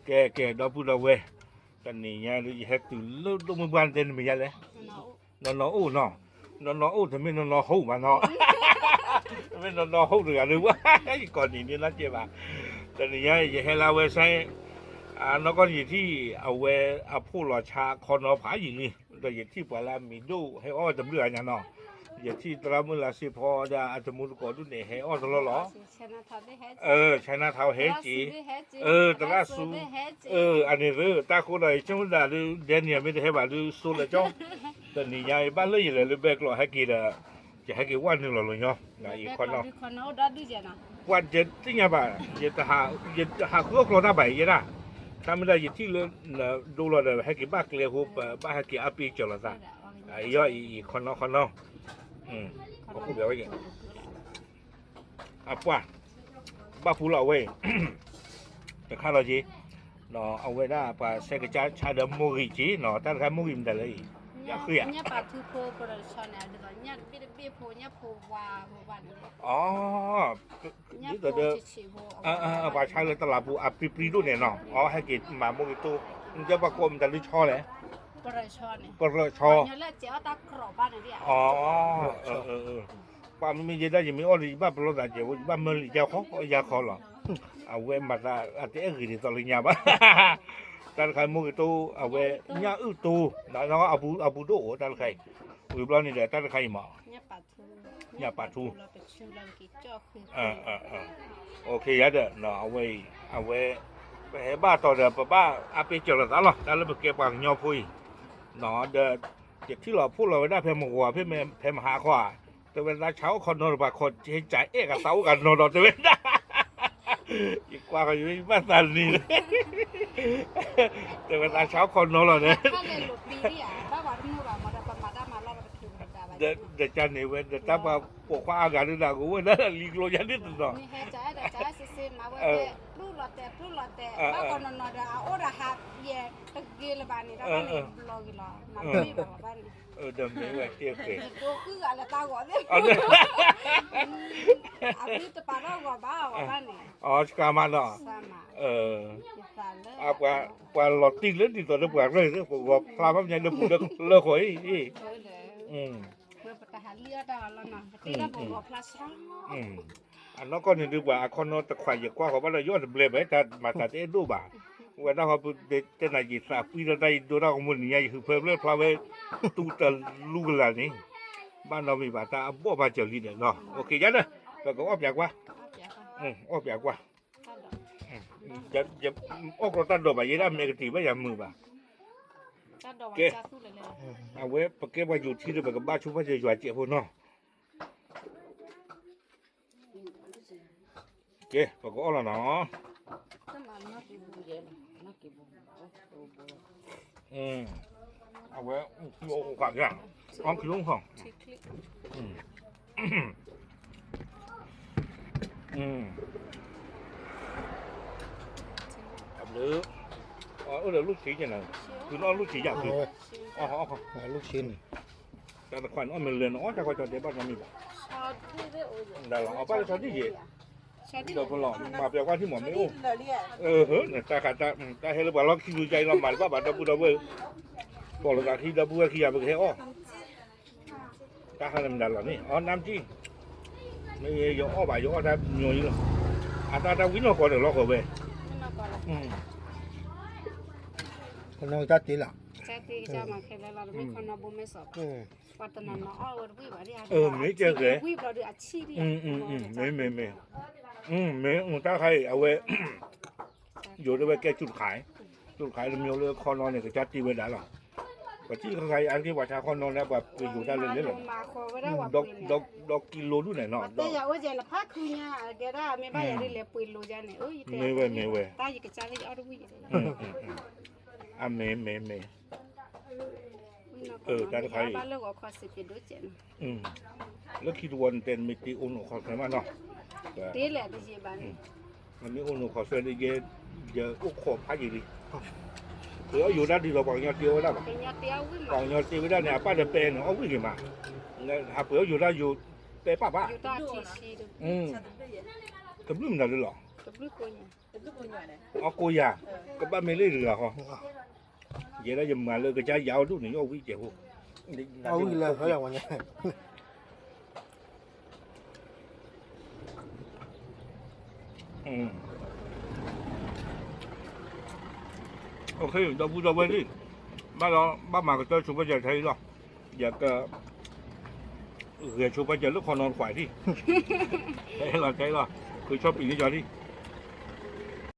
ကဲ ကဲ ဒီပုၢ်ဒီဝဲၢ်, တနံၤညါဒုး ယဟဲတုၤလၢဒိၣ်မုၢ်ပှၢ် နတဲနမံၤယါလဲၣ်. နီၢ်နီၢ်အိၣ်နီၤ, နီၢ်နီၢ်အိၣ် တမ့ၢ်နီၢ်နီၢ်ဟိၣ်ဘၣ်နီၤ, တမ့ၢ်နီၢ်နီၢ်ဟိၣ်တဂၤဒုးဘၣ်, ယကိးနံၤန့ၣ်နီတကဲဘၣ်. တနံၤညါ ယဟဲလၢအဝဲစဲး အနီၢ်ကီၢ်န့ၣ် ယထံၣ်အဝဲအဖိလီၤဆါအခီနီၤဖးယံာ်လံ, ဒီးယထံၣ်ပှၤလၢအမံၤဒိၣ်ဟဲအီၣ်တဘျုးဂၤညါနီၤ, ယထံၣ်သရၣ်မုၣ်လၢစ့ဖီဒီးအတမူတကိးဒုးန့ၣ် ဟဲအီၣ်တလီၢ်လီၤ. ဆဲနါထီဝ်ဟဲက့ၤ, သရၣ်စူ, အန့ၣ်သ့ တၢ်ဃိဒီးယဆိကမိၣ်ဒၣ်ဒုး Daniel မ့ၢ်တဟဲဘၣ်ဒုး စိလၢကၠီ, တနံၤညါယဘၣ်လၢယလဲၤလၢဘဲကျိးဟဲက့ၤဒီး ယဟဲက့ၤဝဲနုာ်လီၤလီၤညီ, ယခီနီၤ ပှၤတသ့ၣ်ညါဘၣ်, ယတဟးဃုအီၣ်ကျီတၢ်ဘၣ်ယဲဒၣ်, တၢ်မ့ၢ်ဒၣ်ယထံၣ်လၢ ဒိလီၤဒီး ဟဲက့ၤဘၣ်ကျဲအဃိ ပဘၣ်ဟဲက့ၤအါပ့ၤကၠီၤလီၤသး, ယခီနီၤခီနီၤ, အပှၢ်, ဘၣ်ပူလီၤအဝဲအံၤ, တခါလီၤက့ၤ, အဝဲဒၣ်ပှၤဆဲးကစၢ်ဆါဒီးမိၢ်ဂံၢ်က့ၤနီၤ, တၢ်တခါမိၢ်ဂံၢ်မတၤလဲၣ်အံၤ, ယဃ့ဧါ, အီ ဒ်သိးဒီး ပှၤဆါလၢတလးပူၤအပျံၤပျံၤဒိၣ်န့ၣ်နီၤ, အီ ဟဲက့ၤမၤမိၢ်ဂံၢ်တိၢ်, နတဲပှၤကိးမတၤလၢဆီလဲၣ်, ပရၢၢ်ဆီ, အီ ပှၤမ့မ့ၢ်ယဲဒၣ်ယမ့ၢ်အီၣ်ဒီး ယဘၣ်ပလီၢ်သးကဲးဖိ ယဘၣ်မၢလံာ်ယါခီ ယါခီလီၤ, အဝဲမၤသးအတအဲၣ်ဂ့ၤဒ်သိးလၢညါဘၣ်, တၢ်တခါမိၢ်ဂံၢ်တိၢ် အဝဲညၣ်အုၣ်တိၢ်, အပူၤဒိၣ်အိၣ်တၢ်တခါအံၤ, ဝံၤဘျီန့ၣ်ဒီးတၢ်တခါအံၤမး ညၣ်ပာ်ထူ, ယၤဒီး အဝဲအံၤ အဝဲ ပဟဲဘၣ်တီၤဒီး ပဘၣ်အါပ့ၤကၠီၤလိာ်သးလီၤ တၢ်လၢပကဲပှၤကညီဖိအံၤ, ဒီး ယထံၣ်လီၤဖှိၣ်လီၤဝဲဒၣ်ဖဲမဂီၤ ဖဲမဟါခီဧါ, တဲဝဲသးဆါအိၣ်ခီနီတပၤခီ ကဲကၠးအဲၣ်ကသးအိၣ်ကနီၤဒီးတဲဝဲဒၣ်, ယကွၢ်ဃီယဘၣ်သးနံၤ တဲဝဲသးဆါအိၣ်ခီနီလီၤန့ၣ်, ဒီးကန့ၣ်ဝဲ ဒီးတၢ်ပိာ်ခွါအါဂၤဒုးဒၣ်ကအိၣ်ဝဲဒၣ်လံကျိယါဒ်သိးဒီး ဒီးမ့ၢ်ဝဲတ့ၢ်ဃဲး, အီ စကၤမးနီၤ, ပှၤလီၤတံၢ်လၢဒ်သိးဒီးပှၤရဲၣ် ပဂီၤဖျါဘၣ်မညါလၢပူၤလၢဃီအံၤ, အနီၢ်ကီၢ်န့ၣ်ဒုးပှၤအခီနီတခွးယကွၢ်ဃီဘၣ်ဒီး ယအီၣ်တဘျဲဘၣ် တၢ်မၤသးတအဲၣ်ဒိၣ်ဘၣ်, ဝဲဒၣ်ဃီပတဲနၤယသးပှံဒီးတၢ်ယဒိတၢ်ကမိၣ်နံၤညါ ယဟုးဖၢဖျၢၣ်ဖျါဝဲ တူၢ်တလူကလၤန့ၣ်, ဘၣ်နီတမံၤဘၣ် တၢ်အဘီၣ်ဘၣ်စၢၤလံဒီးနီၤ, အိၣ်ခ့ယါန့ၣ် ပကအီၣ်ပၠးကွၢ်, အီၣ်ပၠးကွၢ်, အီၣ်ကျီတၢ်ဒိးဘၣ်ယဲဒၣ် မဲာ်ကတံၢ်ဘၣ်ယၤမုာ်ဘၣ်, ကဲ, အဝဲပကဲပှၤယိၤထံဒီး ပကဘၣ်ဆိဖၣ်စၢၤယွၤစဲးဖိနီၤ ကဲ ပကအီၣ်လီၤနီၤ, အဝဲ ခံလီၤ, အီၣ်ခံလီၤ, အဘျုး, အိၣ်ဒီးလူၢ်ဆံးကဲနီၤ, သုနီၣ်လူၢ်ဆံးယါ, အီၣ်, လူၢ်ဆံးန့ၣ်, တၢ်တခွါန့ၣ် အီၣ်မ့ၢ်လၢနအီၣ်တၢ်ကီၢ်ကၠီတဲဘၣ်နီတမံၤဘၣ်, ဒ်လီၤ အီၣ်ဘၣ်လၢဆီဒံၣ်ယဲၢ်, ဒီးဖဲလီၤ မၤပျးကွၢ်ထံၣ်မးမ့ၢ်အိၣ်, တၢ်ဃးတၢ်, တၢ်ဟဲလၢပှၤလီၢ်ခံလူၤကါအံၤလီၤ မၤတဘၣ်ဘၣ် ဒီပုၢ်ဒီဝဲၢ်, ပိာ်လိာ်သးခံ ဒီပုၢ်ဝဲၢ်ခံဂၤ ပကဟဲအီၣ်, တၢ်ဟးလၢမတၤလီၤန့ၣ် အီၣ်နါမတံၢ်, မ့ၢ်ယအီၣ်ဘၣ် ယအီၣ်တၢ်ညီအံၤလီၤ, အတၢ်တၢ်ဝံနီၢ်ကီၢ်န့ၣ်လီၤ ကီၢ်ဝဲ ခီနီတၢ်တ့လီၤ, မ့ၢ်ကဲကဲ, မ့ၢ်, မ့ၢ်, မ့ၢ်တၢ်ခါအံၤ အဝဲ ယိၤဒၣ်ဝဲကဲစူၢ်တခါ, စူၢ်တခါတမံၤလၢခီနီန့ၣ် ကစၢ်တ့ဝဲဒၣ်လီၤ, ပထံၣ်တခါခါအံၤ အါတက့ၢ်ပှၤဆါခီနီလၢပှၤပှ့ၤယိၤတၢ်လၢလဲၣ်လီၤ, ဒီးကံလိဒူၣ်န့ၣ်နီၤ, မ့ၢ်ဝဲ, မ့ၢ်ဝဲ, အမ့ၢ်, မ့ၢ်, မ့ၢ်, တၢ်တခါအံၤ လၢခံတဝီနတဲနမ့ၢ်တ့အိၣ်နီၢ်ခီဆွဲမးနီၤ, နမ့ၢ်အိၣ်နီၢ်ခီဆွဲဒ်ယဲ, ယအိၣ်ခိးဖးယံာ်လံ, ပှၤအီၣ်ယိၤဒၣ်ဒ်သိးပှၤကညီတ့ဝဲဒၣ်ဘၣ်, ပှၤကညီတ့ဝဲဒၣ်န့ၣ် အပၢ်ဒီးပဲန့ၣ် အီၣ်ဝံၣ်က့ၤမး, အပှ့ၤအီၣ်ယိၤဒၣ်ယိၤပဲပၢ်ဘၣ်, တဘျုးမနုၤလၢလီၤ, အီၣ်ကိးယၤ, ကဘၣ်မ့ၢ်လၢတဂၤဃီ, ယဲဒၣ်ယမၤလၢကစၢ်ယၤအီၣ်ဒူၣ်န့ၣ် ယအီၣ်ဝံၣ်ကဲးဖိ, အီၣ်ဝံၣ်လၢ ဒီပုၢ်ဒီဝဲၢ်သ့ၣ်, ဘၣ်ဒီး ဘၣ်မၤကတၢၢ်ဆိပာ်စၢၤထဲအံၤလီၤ, ယက ဂဲၤဆိပာ်စၢၤလၢခီနီတခွးထံၣ်, ထဲလီၤ ထဲလီၤ, ဃုဆီၣ်ပံၤန့ၢ်ကီးထံၣ်,